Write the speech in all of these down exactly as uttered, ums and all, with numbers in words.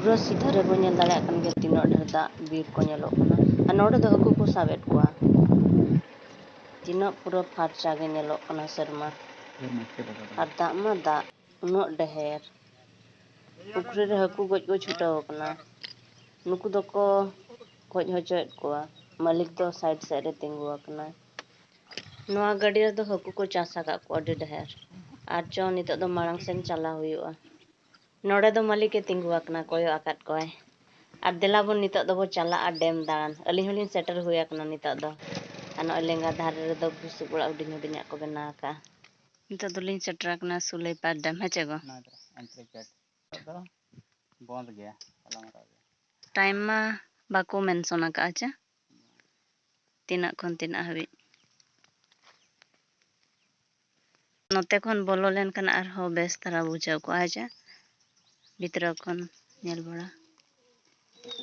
ᱯᱩᱨᱟᱹ ᱥᱤᱫᱷᱟᱹ ᱨᱮᱵᱚ ᱧᱮᱞ ᱫᱟᱲᱮᱭᱟᱜ ᱠᱟᱱ ᱜᱮᱭᱟ ᱛᱤᱱᱟᱹᱜ ᱰᱷᱮᱨ ᱫᱟᱜ ᱵᱤᱨ ᱠᱚ ᱧᱮᱞᱚᱜ ᱠᱟᱱᱟ᱾ ᱟᱨ ᱱᱚᱰᱮ ᱫᱚ ᱦᱟᱹᱠᱩ ᱠᱚ ᱥᱟᱵᱮᱫ ᱠᱚᱣᱟ᱾ ᱛᱤᱱᱟᱹᱜ ᱯᱩᱨᱟᱹ ᱯᱷᱟᱨᱪᱟ ᱜᱮ ᱧᱮᱞᱚᱜ ᱠᱟᱱᱟ ᱥᱮᱨᱢᱟ᱾ ᱟᱨ ᱫᱟᱜ ᱢᱟ ᱫᱟᱜ ᱩᱱᱟᱹᱜ ᱰᱷᱮᱨ᱾ ᱯᱩᱠᱷᱨᱤ ᱨᱮ ᱦᱟᱹᱠᱩ ᱜᱚᱡ ᱠᱚ ᱪᱷᱩᱴᱟᱹᱣ ᱟᱠᱟᱱᱟ᱾ ᱱᱩᱠᱩ ᱫᱚᱠᱚ ᱜᱚᱡ ᱦᱚᱪᱚᱭᱮᱫ ᱠᱚᱣᱟ᱾ ᱢᱟᱹᱞᱤᱠ ᱫᱚ ᱥᱟᱭᱤᱰ ᱥᱮᱫ ᱨᱮ ᱛᱤᱸᱜᱩ ᱟᱠᱟᱱᱟᱭ᱾ ᱱᱚᱣᱟ ᱜᱟᱹᱰᱭᱟᱹ ᱨᱮᱫᱚ ᱦᱟᱹᱠᱩ ᱠᱚ ᱪᱟᱥ ᱟᱠᱟᱫ ᱠᱚᱣᱟ ᱟᱹᱰᱤ ᱰᱷᱮᱨ᱾ ᱟᱨ ᱪᱚ ᱱᱤᱛᱚᱜ ᱫᱚ ᱢᱟᱲᱟᱝ ᱥᱮᱱ ᱪᱟᱞᱟᱣ ᱦᱩᱭᱩᱜᱼᱟ᱾ ᱱᱚᱰᱮ ᱫᱚ ᱢᱟᱹᱞᱤᱠ ᱮ ᱛᱤᱸᱜᱩ ᱟᱠᱟᱱᱟ, ᱠᱚᱭᱚᱜ ᱟᱠᱟᱫ ᱠᱚᱣᱟᱭ᱾ ᱟᱨ ᱫᱮᱞᱟ ᱵᱚᱱ ᱱᱤᱛᱚᱜ ᱫᱚᱵᱚ ᱪᱟᱞᱟᱜᱼᱟ ᱰᱮᱢ ᱫᱟᱬᱟᱱ᱾ ᱟᱹᱞᱤᱧ ᱦᱚᱸᱞᱤᱧ ᱥᱮᱴᱮᱨ ᱦᱩᱭ ᱟᱠᱟᱱᱟ ᱱᱤᱛᱚᱜ ᱫᱚ᱾ ᱟᱨ ᱱᱚᱜᱼᱚᱭ ᱞᱮᱸᱜᱟ ᱫᱷᱟᱨᱮ ᱨᱮᱫᱚ ᱵᱩᱥᱩᱵ ᱚᱲᱟᱜ ᱦᱩᱰᱤᱧ ᱦᱩᱰᱤᱧᱟᱜ ᱠᱚ ᱵᱮᱱᱟᱣ ᱟᱠᱟᱫᱼᱟ᱾ ᱱᱤᱛᱚᱜ ᱫᱚᱞᱤᱧ ᱥᱮᱴᱮᱨ ᱟᱠᱟᱱᱟ ᱥᱩᱞᱟᱹᱭᱯᱟᱲ ᱰᱮᱢ, ᱦᱮᱸ ᱪᱮ ᱜᱚ? ᱱᱚᱣᱟ ᱫᱚ entry gate ᱫᱚ ᱵᱚᱱᱫ ᱜᱮᱭᱟ, ᱛᱟᱞᱟ ᱢᱟᱨᱟᱣ ᱜᱮᱭᱟ᱾ ᱴᱟᱭᱤᱢ ᱢᱟ ᱵᱟᱠᱚ ᱢᱮᱱᱥᱚᱱ ᱟᱠᱟᱫᱼᱟ ᱪᱮ? ᱛᱤᱱᱟᱹᱜ ᱠᱷᱚᱱ ᱛᱤᱱᱟᱹᱜ ᱦᱟᱹᱵᱤᱡ᱾ ᱱᱚᱛᱮ ᱠᱷᱚᱱ ᱵᱚᱞᱚ ᱞᱮᱱᱠᱷᱟᱱ ᱟᱨᱦᱚᱸ ᱵᱮᱥ ᱫᱷᱟᱨᱟ ᱵᱩᱡᱷᱟᱹᱣ ᱠᱚᱜᱼᱟ ᱪᱮ? ᱵᱷᱤᱛᱨᱤ ᱠᱷᱚᱱ ᱧᱮᱞ ᱵᱟᱲᱟ᱾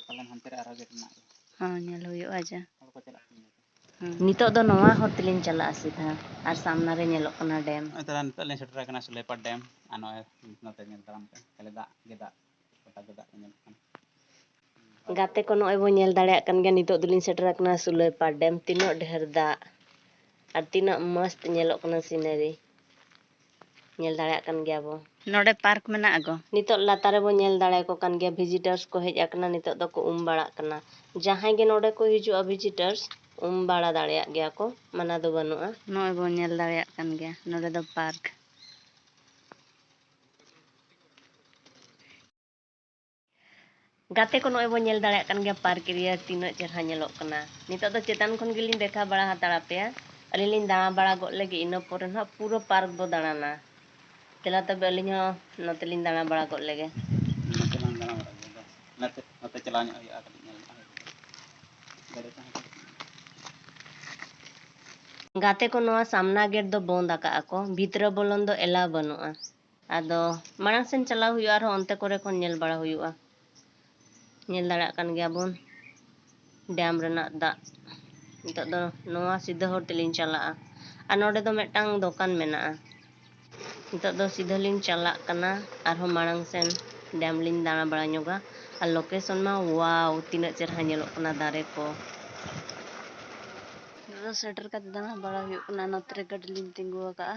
ᱯᱟᱞᱮᱱ ᱦᱟᱱᱛᱮ ᱨᱮ ᱟᱨᱦᱚᱸ ᱜᱮᱴ ᱢᱮᱱᱟᱜ ᱜᱮᱭᱟ᱾ ᱦᱚᱸ, ᱧᱮᱞ ᱦᱩᱭᱩᱜᱼᱟ ᱪᱮ? ᱦᱚᱲ ᱠᱚ ᱪᱟᱞᱟᱜ ᱠᱟᱱ ᱜᱮᱭᱟ᱾ ᱦᱩᱸ᱾ ᱱᱤᱛᱚᱜ ᱫᱚ ᱱᱚᱣᱟ ᱦᱚᱨ ᱛᱮᱞᱤᱧ ᱪᱟᱞᱟᱜᱼᱟ ᱥᱤᱫᱷᱟ, ᱟᱨ ᱥᱟᱢᱱᱟ ᱨᱮ ᱧᱮᱞᱚᱜ ᱠᱟᱱᱟ ᱰᱮᱢ᱾ ᱱᱚᱜᱼᱚᱭ ᱛᱟᱦᱞᱮ ᱱᱤᱛᱚᱜ ᱞᱤᱧ ᱥᱮᱴᱮᱨ ᱟᱠᱟᱱᱟ ᱥᱩᱞᱟᱹᱭᱯᱟᱲ ᱰᱮᱢ, ᱟᱨ ᱱᱚᱜᱼᱚᱭ ᱱᱚᱛᱮ ᱧᱮᱞ ᱫᱟᱨᱟᱢ ᱯᱮ, ᱠᱷᱟᱹᱞᱤ ᱫᱟᱜ ᱜᱮ ᱫᱟᱜ, ᱜᱚᱴᱟ ᱜᱮ ᱫᱟᱜ ᱠᱚ ᱧᱮᱞᱚᱜ ᱠᱟᱱᱟ᱾ ᱜᱟᱛᱮ ᱠᱚ, ᱱᱚᱜᱼᱚᱭ ᱵᱚ ᱧᱮᱞ ᱫᱟᱲᱮᱭᱟᱜ ᱠᱟᱱ ᱜᱮᱭᱟ, ᱱᱤᱛᱚᱜ ᱫᱚᱞᱤᱧ ᱥᱮᱴᱮᱨ ᱟᱠᱟᱱᱟ ᱥᱩᱞᱟᱹᱭᱯᱟᱲ ᱰᱮᱢ᱾ ᱛᱤᱱᱟᱹᱜ ᱰᱷᱮᱨ ᱫᱟᱜ ᱟᱨ ᱛᱤᱱᱟᱹᱜ ᱢᱚᱥᱛ ᱧᱮᱞᱚᱜ ᱠᱟᱱᱟ ᱥᱤᱱᱟᱨᱤ᱾ ᱧᱮᱞ ᱫᱟᱲᱮᱭᱟᱜ ᱠᱟᱱ ᱜᱮᱭᱟ ᱵᱚ᱾ ᱱᱚᱰᱮ ᱯᱟᱨᱠ ᱢᱮᱱᱟᱜᱼᱟ ᱜᱚ᱾ ᱱᱤᱛᱚᱜ ᱞᱟᱛᱟᱨ ᱨᱮᱵᱚ ᱧᱮᱞ ᱫᱟᱲᱮᱭᱟᱠᱚ ᱠᱟᱱ ᱜᱮᱭᱟ, ᱵᱷᱤᱡᱤᱴᱟᱨᱥ ᱠᱚ ᱦᱮᱡ ᱟᱠᱟᱱᱟ, ᱱᱤᱛᱚᱜ ᱫᱚᱠᱚ ᱩᱢ ᱵᱟᱲᱟᱜ ᱠᱟᱱᱟ᱾ ᱡᱟᱦᱟᱸᱭ ᱜᱮ ᱱᱚᱰᱮ ᱠᱚ ᱦᱤᱡᱩᱜᱼᱟ ᱵᱷᱤᱡᱤᱴᱟᱨᱥ, ᱩᱢ ᱵᱟᱲᱟ ᱫᱟᱲᱮᱭᱟᱜ ᱜᱮᱭᱟ ᱠᱚ, ᱢᱟᱱᱟ ᱫᱚ ᱵᱟᱹᱱᱩᱜᱼᱟ᱾ ᱱᱚᱜᱼᱚᱭ ᱵᱚ ᱧᱮᱞ ᱫᱟᱲᱮᱭᱟᱜ ᱠᱟᱱ ᱜᱮᱭᱟ, ᱱᱚᱰᱮ ᱫᱚ ᱯᱟᱨᱠ᱾ ᱜᱟᱛᱮ ᱠᱚ, ᱱᱚᱜᱼᱚᱭ ᱵᱚ ᱧᱮᱞ ᱫᱟᱲᱮᱭᱟᱜ ᱠᱟᱱ ᱜᱮᱭᱟ ᱯᱟᱨᱠ ᱮᱨᱤᱭᱟ ᱛᱤᱱᱟᱹᱜ ᱪᱮᱦᱨᱟ ᱧᱮᱞᱚᱜ ᱠᱟᱱᱟ᱾ ᱱᱤᱛᱚᱜ ᱫᱚ ᱪᱮᱛᱟᱱ ᱠᱷᱚᱱ ᱜᱮᱞᱤᱧ ᱫᱮᱠᱷᱟᱣ ᱵᱟᱲᱟ ᱦᱟᱛᱟᱲ ᱟᱯᱮᱭᱟ᱾ ᱟᱹᱞᱤᱧ ᱞᱤᱧ ᱫᱟᱬᱟ ᱵᱟᱲᱟ ᱜᱚᱫ ᱞᱮᱜᱮ, ᱤᱱᱟᱹ ᱯᱚᱨᱮ ᱱᱟᱦᱟᱜ ᱯᱩᱨᱟᱹ ᱯᱟᱨᱠ ᱵᱚ ᱫᱟᱬᱟᱱᱟ᱾ ᱫᱮᱞᱟ ᱛᱚᱵᱮ ᱟᱹᱞᱤᱧ ᱦᱚᱸ ᱱᱚᱛᱮ ᱞᱤᱧ ᱫᱟᱬᱟ ᱵᱟᱲᱟ ᱜᱚᱫ ᱞᱮᱜᱮ᱾ ᱱᱚᱛᱮ ᱞᱟᱝ ᱫᱟᱬᱟ ᱵᱟᱲᱟ ᱜᱚᱫ ᱞᱮᱜᱮ᱾ ᱱᱚᱛᱮ, ᱱᱚᱛᱮ ᱪᱟᱞᱟᱣ ᱧᱚᱜ ᱦᱩᱭᱩᱜᱼᱟ, ᱠᱟᱹᱴᱤᱡ ᱧᱮᱞ ᱧᱚᱜ ᱦᱩᱭᱩᱜᱼᱟ᱾ ᱜᱟᱛᱮ ᱠᱚ, ᱱᱚᱣᱟ ᱥᱟᱢᱱᱟ ᱜᱮᱴ ᱫᱚ ᱵᱚᱱᱫ ᱟᱠᱟᱜᱼᱟ ᱠᱚ, ᱵᱷᱤᱛᱨᱟᱹ ᱵᱚᱞᱚᱱ ᱫᱚ ᱮᱞᱟᱣ ᱵᱟᱹᱱᱩᱜᱼᱟ᱾ ᱟᱫᱚ ᱢᱟᱲᱟᱝ ᱥᱮᱱ ᱪᱟᱞᱟᱣ ᱦᱩᱭᱩᱜᱼᱟ, ᱟᱨᱦᱚᱸ ᱚᱱᱛᱮ ᱠᱚᱨᱮ ᱠᱷᱚᱱ ᱧᱮᱞ ᱵᱟᱲᱟ ᱦᱩᱭᱩᱜᱼᱟ᱾ ᱧᱮᱞ ᱫᱟᱲᱮᱭᱟᱜ ᱠᱟᱱ ᱜᱮᱭᱟ ᱵᱚᱱ ᱰᱮᱢ ᱨᱮᱱᱟᱜ ᱫᱟᱜ᱾ ᱱᱤᱛᱚᱜ ᱫᱚ ᱱᱚᱣᱟ ᱥᱤᱫᱷᱟᱹ ᱦᱚᱨ ᱛᱮᱞᱤᱧ ᱪᱟᱞᱟᱜᱼᱟ᱾ ᱟᱨ ᱱᱚᱰᱮ ᱫᱚ ᱢᱤᱫᱴᱟᱝ ᱫᱚᱠᱟᱱ ᱢᱮᱱᱟᱜᱼᱟ᱾ ᱱᱤᱛᱚᱜ ᱫᱚ ᱥᱤᱫᱷᱟᱹ ᱞᱤᱧ ᱪᱟᱞᱟᱜ ᱠᱟᱱᱟ ᱟᱨᱦᱚᱸ ᱢᱟᱲᱟᱝ ᱥᱮᱱ᱾ ᱰᱮᱢ ᱞᱤᱧ ᱫᱟᱬᱟ ᱵᱟᱲᱟ ᱧᱚᱜᱟ᱾ ᱟᱨ ᱞᱳᱠᱮᱥᱚᱱ ᱢᱟ ᱣᱟᱣ, ᱛᱤᱱᱟᱹᱜ ᱪᱮᱨᱦᱟ ᱧᱮᱞᱚᱜ ᱠᱟᱱᱟ ᱫᱟᱨᱮ ᱠᱚ᱾ ᱱᱤᱛᱚᱜ ᱫᱚ ᱥᱮᱴᱮᱨ ᱠᱟᱛᱮ ᱫᱟᱬᱟ ᱵᱟᱲᱟ ᱦᱩᱭᱩᱜ ᱠᱟᱱᱟ᱾ ᱱᱚᱛᱮ ᱨᱮ ᱜᱟᱹᱰᱤ ᱞᱤᱧ ᱛᱤᱸᱜᱩ ᱟᱠᱟᱫᱼᱟ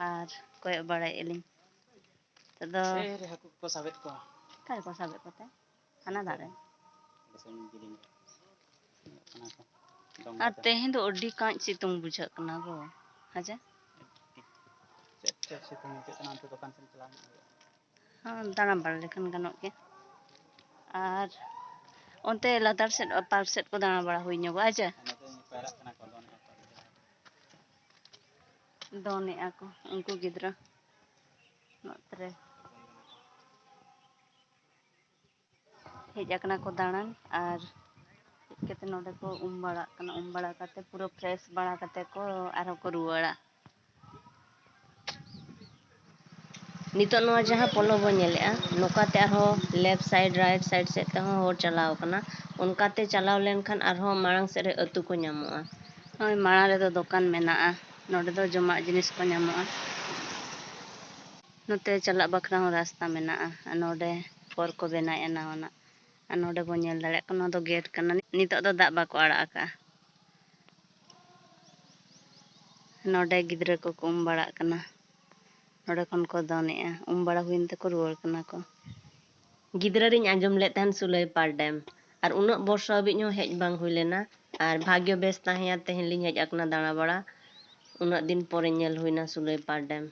ᱟᱨ ᱠᱚᱭᱚᱜ ᱵᱟᱲᱟᱭᱮᱫᱼᱟ ᱞᱤᱧ᱾ ᱱᱤᱛᱚᱜ ᱫᱚ ᱥᱮ ᱨᱮ ᱦᱟᱹᱠᱩ ᱠᱚ ᱥᱟᱵᱮᱫ ᱠᱚᱣᱟ᱾ ᱚᱠᱟ ᱨᱮᱠᱚ ᱥᱟᱵᱮᱫ ᱠᱚᱛᱮ? ᱦᱟᱱᱟ ᱫᱟᱜ ᱨᱮ᱾ ᱟᱹᱰᱤ ᱥᱟᱺᱜᱤᱧ ᱡᱤᱞᱤᱧ ᱨᱮ ᱧᱮᱞᱚᱜ ᱠᱟᱱᱟ ᱠᱚ᱾ ᱫᱚᱝ ᱟᱨ ᱠᱟᱛᱮ᱾ ᱛᱮᱦᱮᱧ ᱫᱚ ᱟᱹᱰᱤ ᱠᱟᱸᱪ ᱥᱤᱛᱩᱝ ᱵᱩᱡᱷᱟᱹᱜ ᱠᱟᱱᱟ ᱜᱚ᱾ ᱦᱮᱸ ᱪᱮ? ᱪᱮᱫ ᱪᱮᱫ ᱥᱤᱛᱩᱝ ᱵᱩᱡᱷᱟᱹᱜ ᱠᱟᱱᱟ, ᱚᱱᱛᱮ ᱫᱚᱠᱟᱱ ᱥᱮᱫ ᱪᱟᱞᱟᱣ ᱧᱚᱜ ᱦᱩᱭᱩᱜᱼᱟ᱾ ᱦᱚᱸ, ᱫᱟᱬᱟ ᱵᱟᱲᱟ ᱞᱮᱠᱷᱟᱱ ᱜᱟᱱᱚᱜ ᱜᱮᱭᱟ᱾ ᱟᱨ ᱚᱱᱛᱮ ᱞᱟᱛᱟᱨ ᱥᱮᱫ, ᱯᱟᱨᱠ ᱥᱮᱫ ᱠᱚ ᱫᱟᱬᱟ ᱵᱟᱲᱟ ᱦᱩᱭ ᱧᱚᱜᱚᱜᱼᱟ, ᱦᱮᱸ ᱪᱮ? ᱟᱨ ᱱᱚᱛᱮ ᱯᱟᱭᱨᱟᱜ ᱠᱟᱱᱟ ᱠᱚ, ᱫᱚᱱᱮᱜᱼᱟ ᱠᱚ᱾ ᱫᱚᱱᱮᱜᱼᱟ ᱠᱚ ᱩᱱᱠᱩ ᱜᱤᱫᱽᱨᱟᱹ ᱱᱚᱛᱮ ᱨᱮ᱾ ᱦᱮᱡ ᱟᱠᱟᱱᱟ ᱠᱚ ᱫᱟᱬᱟᱱ ᱟᱨ ᱦᱮᱡ ᱠᱟᱛᱮ ᱱᱚᱰᱮ ᱠᱚ ᱩᱢ ᱵᱟᱲᱟᱜ ᱠᱟᱱᱟ᱾ ᱩᱢ ᱵᱟᱲᱟ ᱠᱟᱛᱮ ᱯᱩᱨᱟᱹ ᱯᱷᱨᱮᱥ ᱵᱟᱲᱟ ᱠᱟᱛᱮ ᱠᱚ ᱟᱨᱦᱚᱸ ᱠᱚ ᱨᱩᱣᱟᱹᱲᱟ᱾ ᱱᱤᱛᱚᱜ ᱱᱚᱣᱟ ᱡᱟᱦᱟᱸ ᱯᱚᱞᱚ ᱵᱚ ᱧᱮᱞᱮᱜᱼᱟ, ᱱᱚᱝᱠᱟᱛᱮ ᱟᱨᱦᱚᱸ ᱞᱮᱯᱷᱴ ᱥᱟᱭᱤᱰ, ᱨᱟᱭᱤᱴ ᱥᱟᱭᱤᱰ ᱥᱮᱫ ᱛᱮᱦᱚᱸ ᱦᱚᱨ ᱪᱟᱞᱟᱣ ᱠᱟᱱᱟ᱾ ᱚᱱᱠᱟᱛᱮ ᱪᱟᱞᱟᱣ ᱞᱮᱱᱠᱷᱟᱱ ᱟᱨᱦᱚᱸ ᱢᱟᱲᱟᱝ ᱥᱮᱫ ᱨᱮ ᱟᱹᱛᱩ ᱠᱚ ᱧᱟᱢᱚᱜᱼᱟ᱾ ᱦᱳᱭ, ᱢᱟᱲᱟᱝ ᱨᱮᱫᱚ ᱫᱚᱠᱟᱱ ᱢᱮᱱᱟᱜᱼᱟ, ᱱᱚᱰᱮ ᱫᱚ ᱡᱚᱢᱟᱜ ᱡᱤᱱᱤᱥ ᱠᱚ ᱧᱟᱢᱚᱜᱼᱟ᱾ ᱱᱚᱛᱮ ᱪᱟᱞᱟᱜ ᱵᱟᱠᱷᱨᱟ ᱦᱚᱸ ᱨᱟᱥᱛᱟ ᱢᱮᱱᱟᱜᱼᱟ᱾ ᱟᱨ ᱱᱚᱰᱮ ᱦᱚᱨ ᱠᱚ ᱵᱮᱱᱟᱣᱮᱫᱼᱟ ᱱᱟᱣᱟᱱᱟᱜ᱾ ᱟᱨ ᱱᱚᱰᱮ ᱵᱚᱱ ᱧᱮᱞ ᱫᱟᱲᱮᱭᱟᱜ ᱠᱟᱱᱟ, ᱱᱚᱣᱟ ᱫᱚ ᱜᱮᱴ ᱠᱟᱱᱟ᱾ ᱱᱤᱛᱚᱜ ᱫᱚ ᱫᱟᱜ ᱵᱟᱠᱚ ᱟᱲᱟᱜ ᱟᱠᱟᱫᱼᱟ᱾ ᱱᱚᱰᱮ ᱜᱤᱫᱽᱨᱟᱹ ᱠᱚᱠᱚ ᱩᱢ ᱵᱟᱲᱟᱜ ᱠᱟᱱᱟ᱾ ᱱᱚᱰᱮ ᱠᱷᱚᱱ ᱠᱚ ᱫᱚᱱᱮᱜᱼᱟ᱾ ᱩᱢ ᱵᱟᱲᱟ ᱦᱩᱭᱮᱱ ᱛᱮᱠᱚ ᱨᱩᱣᱟᱹᱲ ᱠᱟᱱᱟ ᱠᱚ᱾ ᱜᱤᱫᱽᱨᱟᱹ ᱨᱤᱧ ᱟᱸᱡᱚᱢ ᱞᱮᱫ ᱛᱟᱦᱮᱱ ᱥᱩᱞᱟᱹᱭᱯᱟᱲ ᱰᱮᱢ, ᱟᱨ ᱩᱱᱟᱹᱜ ᱵᱚᱨᱥᱟ ᱦᱟᱹᱵᱤᱡ ᱦᱚᱸ ᱦᱮᱡ ᱵᱟᱝ ᱦᱩᱭ ᱞᱮᱱᱟ᱾ ᱟᱨ ᱵᱷᱟᱜᱽᱭᱚ ᱵᱮᱥ ᱛᱟᱦᱮᱸᱭᱟ, ᱛᱮᱦᱮᱧ ᱞᱤᱧ ᱦᱮᱡ ᱟᱠᱟᱱᱟ ᱫᱟᱬᱟ ᱵᱟᱲᱟ᱾ ᱩᱱᱟᱹᱜ ᱫᱤᱱ ᱯᱚᱨᱮ ᱧᱮᱞ ᱦᱩᱭᱱᱟ ᱥᱩᱞᱟᱹᱭᱯᱟᱲ ᱰᱮᱢ᱾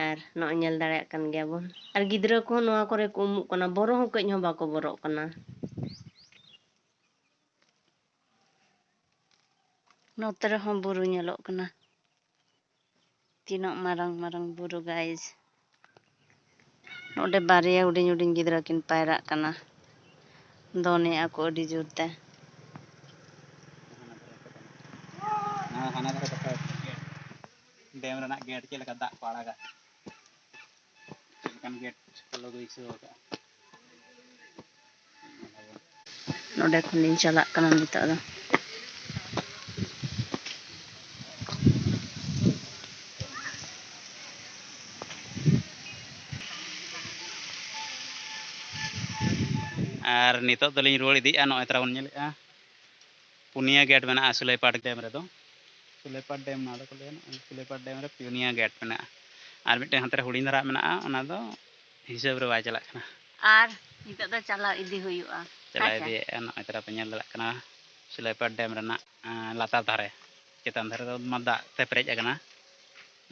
ᱟᱨ ᱱᱚᱜᱼᱚᱭ ᱧᱮᱞ ᱫᱟᱲᱮᱭᱟᱜ ᱠᱟᱱ ᱜᱮᱭᱟ ᱵᱚᱱ᱾ ᱟᱨ ᱜᱤᱫᱽᱨᱟᱹ ᱠᱚᱦᱚᱸ ᱱᱚᱣᱟ ᱠᱚᱨᱮ ᱠᱚ ᱩᱢᱩᱜ ᱠᱟᱱᱟ, ᱵᱚᱨᱚ ᱦᱚᱸ ᱠᱟᱹᱡ ᱦᱚᱸ ᱵᱟᱠᱚ ᱵᱚᱨᱚᱜ ᱠᱟᱱᱟ᱾ ᱱᱚᱛᱮ ᱨᱮᱦᱚᱸ ᱵᱩᱨᱩ ᱧᱮᱞᱚᱜ ᱠᱟᱱᱟ᱾ ᱛᱤᱱᱟᱹᱜ ᱢᱟᱨᱟᱝ ᱢᱟᱨᱟᱝ ᱵᱩᱨᱩ, guys᱾ ᱱᱚᱰᱮ ᱵᱟᱨᱭᱟ ᱦᱩᱰᱤᱧ ᱦᱩᱰᱤᱧ ᱜᱤᱫᱽᱨᱟᱹ ᱠᱤᱱ ᱯᱟᱭᱨᱟᱜ ᱠᱟᱱᱟ, ᱫᱚᱱᱮᱜᱼᱟ ᱠᱚ ᱟᱹᱰᱤ ᱡᱳᱨ ᱛᱮ᱾ ᱦᱟᱱᱟ ᱫᱷᱟᱨᱮ ᱫᱚᱠᱚ ᱰᱮᱢ ᱨᱮᱱᱟᱜ ᱜᱮᱴ ᱪᱮᱫ ᱞᱮᱠᱟ ᱫᱟᱜ ᱠᱚ ᱟᱲᱟᱜᱟ, ᱪᱮᱫ ᱞᱮᱠᱟᱱ ᱜᱮᱴ ᱠᱚ ᱵᱟᱹᱭᱥᱟᱹᱣ ᱟᱠᱟᱫᱼᱟ᱾ ᱱᱚᱰᱮ ᱠᱷᱚᱱᱤᱧ ᱪᱟᱞᱟᱜ ᱠᱟᱱᱟ ᱱᱤᱛᱚᱜ ᱫᱚ᱾ ᱟᱨ ᱱᱤᱛᱚᱜ ᱫᱚᱞᱤᱧ ᱨᱩᱣᱟᱹᱲ ᱤᱫᱤᱜᱼᱟ᱾ ᱱᱚᱜᱼᱚᱭ ᱛᱟᱨᱟ ᱵᱚᱱ ᱧᱮᱞᱮᱫᱼᱟ, ᱯᱩᱱᱭᱟᱹ ᱜᱮᱴ ᱢᱮᱱᱟᱜᱼᱟ ᱥᱩᱞᱟᱹᱭᱯᱟᱲ ᱰᱮᱢ ᱨᱮᱫᱚ᱾ ᱥᱩᱞᱟᱹᱭᱯᱟᱲ ᱰᱮᱢ ᱱᱚᱣᱟ ᱫᱚᱠᱚ ᱞᱟᱹᱭᱟ, ᱱᱚᱜᱼᱚᱭ ᱥᱩᱞᱟᱹᱭᱯᱟᱲ ᱰᱮᱢ ᱨᱮ ᱯᱩᱱᱭᱟᱹ ᱜᱮᱴ ᱢᱮᱱᱟᱜᱼᱟ᱾ ᱟᱨ ᱢᱤᱫᱴᱮᱱ ᱦᱟᱱᱛᱮ ᱨᱮ ᱦᱩᱰᱤᱧ ᱫᱷᱟᱨᱟ ᱢᱮᱱᱟᱜᱼᱟ, ᱚᱱᱟ ᱫᱚ ᱦᱤᱥᱟᱹᱵ ᱨᱮ ᱵᱟᱭ ᱪᱟᱞᱟᱜ ᱠᱟᱱᱟ᱾ ᱟᱨ ᱱᱤᱛᱚᱜ ᱫᱚ ᱪᱟᱞᱟᱣ ᱤᱫᱤ ᱦᱩᱭᱩᱜᱼᱟ᱾ ᱪᱟᱞᱟᱣ ᱟᱪᱪᱷᱟ᱾ ᱤᱫᱤᱭᱮᱫᱼᱟ᱾ ᱱᱚᱜᱼᱚᱭ ᱛᱟᱨᱟ ᱯᱮ ᱧᱮᱞ ᱫᱟᱲᱮᱭᱟᱜ ᱠᱟᱱᱟ ᱥᱩᱞᱟᱹᱭᱯᱟᱲ ᱰᱮᱢ ᱨᱮᱱᱟᱜ, ᱟᱸ, ᱞᱟᱛᱟᱨ ᱫᱷᱟᱨᱮ᱾ ᱪᱮᱛᱟᱱ ᱫᱷᱟᱨᱮ ᱫᱚ ᱢᱟ ᱫᱟᱜ ᱛᱮ ᱯᱮᱨᱮᱡ ᱟᱠᱟᱱᱟ,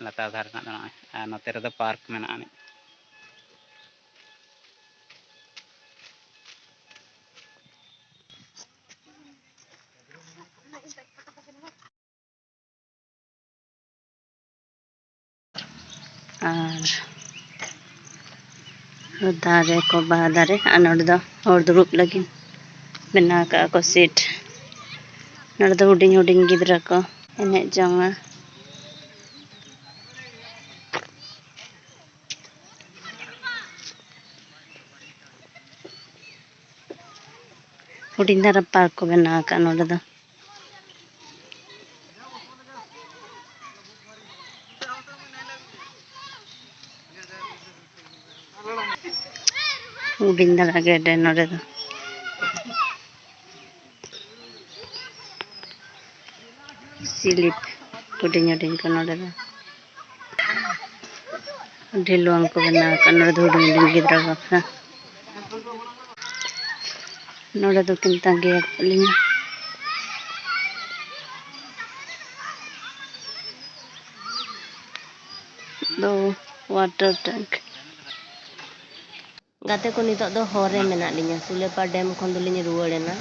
ᱞᱟᱛᱟᱨ ᱫᱷᱟᱨᱮ ᱨᱮᱱᱟᱜ ᱫᱚ ᱱᱚᱜᱼᱚᱭ, ᱟᱨ ᱱᱚᱛᱮ ᱨᱮᱫᱚ ᱯᱟᱨᱠ ᱢᱮᱱᱟᱜᱼᱟ ᱟᱹᱱᱤᱡ᱾ ᱟᱨ ᱫᱟᱨᱮ ᱠᱚ, ᱵᱟᱦᱟ ᱫᱟᱨᱮ, ᱟᱨ ᱱᱚᱰᱮ ᱫᱚ ᱦᱚᱲ ᱫᱩᱲᱩᱵ ᱞᱟᱹᱜᱤᱫ ᱵᱮᱱᱟᱣ ᱠᱟᱜᱼᱟ ᱠᱚ ᱥᱤᱴ᱾ ᱱᱚᱰᱮ ᱫᱚ ᱦᱩᱰᱤᱧ ᱦᱩᱰᱤᱧ ᱜᱤᱫᱽᱨᱟᱹ ᱠᱚ ᱮᱱᱮᱡ ᱡᱚᱝᱟ᱾ ᱦᱩᱰᱤᱧ ᱫᱷᱟᱨᱟ ᱯᱟᱨᱠ ᱠᱚ ᱵᱮᱱᱟᱣ ᱟᱠᱟᱫ ᱱᱚᱰᱮ ᱫᱚ᱾ ᱦᱩᱰᱤᱧ ᱫᱷᱟᱨᱟ ᱜᱮ ᱱᱚᱰᱮ ᱫᱚ᱾ ᱥᱤᱞᱤᱯ ᱦᱩᱰᱤᱧ ᱦᱩᱰᱤᱧ ᱠᱚ ᱱᱚᱰᱮ ᱫᱚ᱾ ᱟᱹᱰᱤ ᱞᱩᱣᱟᱹᱝ ᱠᱚ ᱵᱮᱱᱟᱣ ᱟᱠᱟᱫ ᱱᱚᱰᱮ ᱫᱚ ᱦᱩᱰᱤᱧ ᱦᱩᱰᱤᱧ ᱜᱤᱫᱽᱨᱟᱹ ᱵᱟᱠᱷᱨᱟ᱾ ᱱᱚᱰᱮ ᱫᱚᱠᱤᱱ ᱛᱟᱸᱜᱤ ᱟᱠᱟᱫ ᱞᱤᱧᱟ᱾ ᱫᱚ water tank᱾ ᱜᱟᱛᱮ ᱠᱚ, ᱱᱤᱛᱚᱜ ᱫᱚ ᱦᱚᱨ ᱨᱮ ᱢᱮᱱᱟᱜ ᱞᱤᱧᱟ᱾ ᱥᱩᱞᱮᱯᱟᱲ ᱰᱮᱢ ᱠᱷᱚᱱ ᱫᱚᱞᱤᱧ ᱨᱩᱣᱟᱹᱲ ᱮᱱᱟ᱾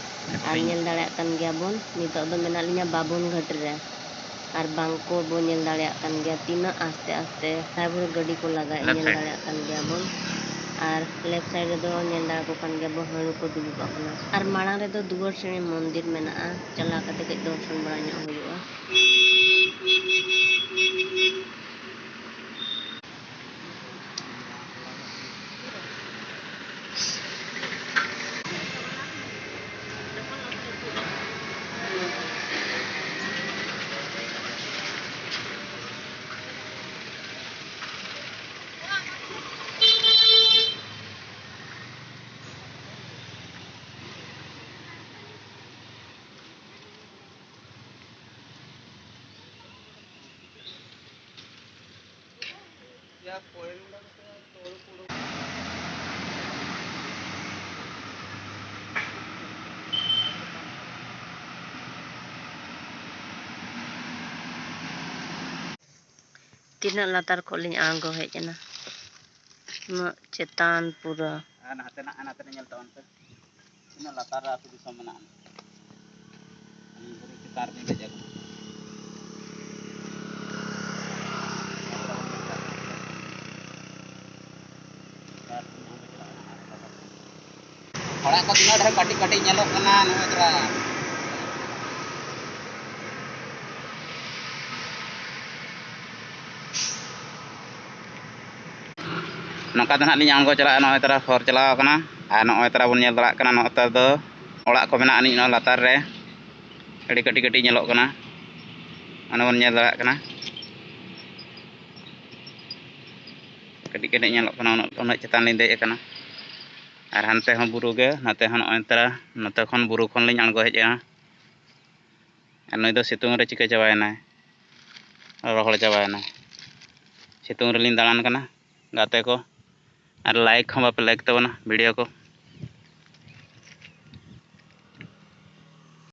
ᱟᱨ ᱧᱮᱞ ᱫᱟᱲᱮᱭᱟᱜ ᱠᱟᱱ ᱜᱮᱭᱟ ᱵᱚᱱ, ᱱᱤᱛᱚᱜ ᱫᱚ ᱢᱮᱱᱟᱜ ᱞᱤᱧᱟ ᱵᱟᱵᱚᱱ ᱜᱷᱟᱴ ᱨᱮ᱾ ᱟᱨ ᱵᱟᱝᱠᱚ ᱵᱚ ᱧᱮᱞ ᱫᱟᱲᱮᱭᱟᱜ ᱠᱟᱱ ᱜᱮᱭᱟ, ᱛᱤᱱᱟᱹᱜ ᱟᱥᱛᱮ ᱟᱥᱛᱮ driver ᱜᱟᱹᱰᱤ ᱠᱚ ᱞᱟᱜᱟᱭᱮᱫ, ᱧᱮᱞ ᱫᱟᱲᱮᱭᱟᱜ ᱠᱟᱱ ᱜᱮᱭᱟ ᱵᱚᱱ᱾ ᱟᱨ left side ᱨᱮᱫᱚ ᱧᱮᱞ ᱫᱟᱲᱮ ᱠᱚ ᱠᱟᱱ ᱜᱮᱭᱟ ᱵᱚ, ᱦᱟᱹᱬᱩ ᱠᱚ ᱫᱩᱲᱩᱵ ᱟᱠᱟᱱᱟ᱾ ᱟᱨ ᱢᱟᱲᱟᱝ ᱨᱮᱫᱚ ᱫᱩᱣᱟᱹᱨ ᱥᱤᱬᱤ ᱢᱚᱱᱫᱤᱨ ᱢᱮᱱᱟᱜᱼᱟ, ᱪᱟᱞᱟᱣ ᱠᱟᱛᱮ ᱠᱟᱹᱡ ᱫᱚᱨᱥᱚᱱ ᱵᱟᱲᱟ ᱧᱚᱜ ᱦᱩᱭᱩᱜᱼᱟ᱾ ᱛᱤᱱᱟᱹᱜ ᱞᱟᱛᱟᱨ ᱠᱷᱚᱱ ᱞᱤᱧ ᱟᱬᱜᱚ ᱦᱮᱡ ᱮᱱᱟ, ᱩᱱᱟᱹᱜ ᱪᱮᱛᱟᱱ ᱯᱩᱨᱟᱹ᱾ ᱟᱨ ᱱᱟᱛᱮᱱᱟᱜ, ᱱᱟᱛᱮᱱᱟᱜ ᱧᱮᱞ ᱛᱟᱵᱚᱱ ᱯᱮ, ᱛᱤᱱᱟᱹᱜ ᱞᱟᱛᱟᱨ ᱨᱮ ᱟᱹᱛᱩ ᱫᱤᱥᱚᱢ ᱢᱮᱱᱟᱜᱼᱟ᱾ ᱟᱹᱞᱤᱧ ᱵᱩᱨᱩ ᱪᱮᱛᱟᱱ ᱨᱮᱞᱤᱧ ᱫᱮᱡ ᱟᱠᱟᱱᱟ᱾ ᱚᱲᱟᱜ ᱠᱚ ᱛᱤᱱᱟᱹᱜ ᱰᱷᱮᱨ ᱠᱟᱹᱴᱤᱡ ᱠᱟᱹᱴᱤᱡ ᱧᱮᱞᱚᱜ ᱠᱟᱱᱟ ᱱᱚᱜᱼᱚᱭ ᱛᱷᱚᱲᱟ᱾ ᱱᱚᱝᱠᱟ ᱫᱚ ᱱᱟᱦᱟᱜ ᱞᱤᱧ ᱟᱬᱜᱚ ᱪᱟᱞᱟᱜᱼᱟ᱾ ᱱᱚᱜᱼᱚᱭ ᱛᱟᱨᱟ ᱦᱚᱨ ᱪᱟᱞᱟᱣ ᱟᱠᱟᱱᱟ᱾ ᱟᱨ ᱱᱚᱜᱼᱚᱭ ᱛᱟᱨᱟ ᱵᱚᱱ ᱧᱮᱞ ᱫᱟᱲᱮᱭᱟᱜ ᱠᱟᱱᱟ, ᱱᱚᱜᱼᱚᱭ ᱛᱟᱨᱟ ᱫᱚ ᱚᱲᱟᱜ ᱠᱚ ᱢᱮᱱᱟᱜ ᱟᱹᱱᱤᱡ ᱱᱚᱣᱟ ᱞᱟᱛᱟᱨ ᱨᱮ᱾ ᱟᱹᱰᱤ ᱠᱟᱹᱴᱤᱡ ᱠᱟᱹᱴᱤᱡ ᱧᱮᱞᱚᱜ ᱠᱟᱱᱟ, ᱚᱱᱟ ᱵᱚᱱ ᱧᱮᱞ ᱫᱟᱲᱮᱭᱟᱜ ᱠᱟᱱᱟ᱾ ᱠᱟᱹᱴᱤᱡ ᱠᱟᱹᱴᱤᱡ ᱧᱮᱞᱚᱜ ᱠᱟᱱᱟ, ᱩᱱᱟᱹᱜ, ᱩᱱᱟᱹᱜ ᱪᱮᱛᱟᱱ ᱞᱤᱧ ᱫᱮᱡ ᱟᱠᱟᱱᱟ᱾ ᱟᱨ ᱦᱟᱱᱛᱮ ᱦᱚᱸ ᱵᱩᱨᱩ ᱜᱮ, ᱱᱚᱛᱮ ᱦᱚᱸ ᱱᱚᱜᱼᱚᱭ ᱛᱟᱨᱟ, ᱱᱚᱛᱮ ᱠᱷᱚᱱ ᱵᱩᱨᱩ ᱠᱷᱚᱱ ᱞᱤᱧ ᱟᱬᱜᱚ ᱦᱮᱡ ᱮᱱᱟ᱾ ᱟᱨ ᱱᱩᱭ ᱫᱚ ᱥᱤᱛᱩᱝ ᱨᱮ ᱪᱤᱠᱟᱹ ᱪᱟᱵᱟᱭᱮᱱᱟᱭ, ᱨᱚᱦᱚᱲ ᱪᱟᱵᱟᱭᱮᱱᱟᱭ᱾ ᱥᱤᱛᱩᱝ ᱨᱮᱞᱤᱧ ᱫᱟᱬᱟᱱ ᱠᱟᱱᱟ ᱜᱟᱛᱮ ᱠᱚ, ᱟᱨ like ᱦᱚᱸ ᱵᱟᱯᱮ like ᱛᱟᱵᱚᱱᱟ video ᱠᱚ᱾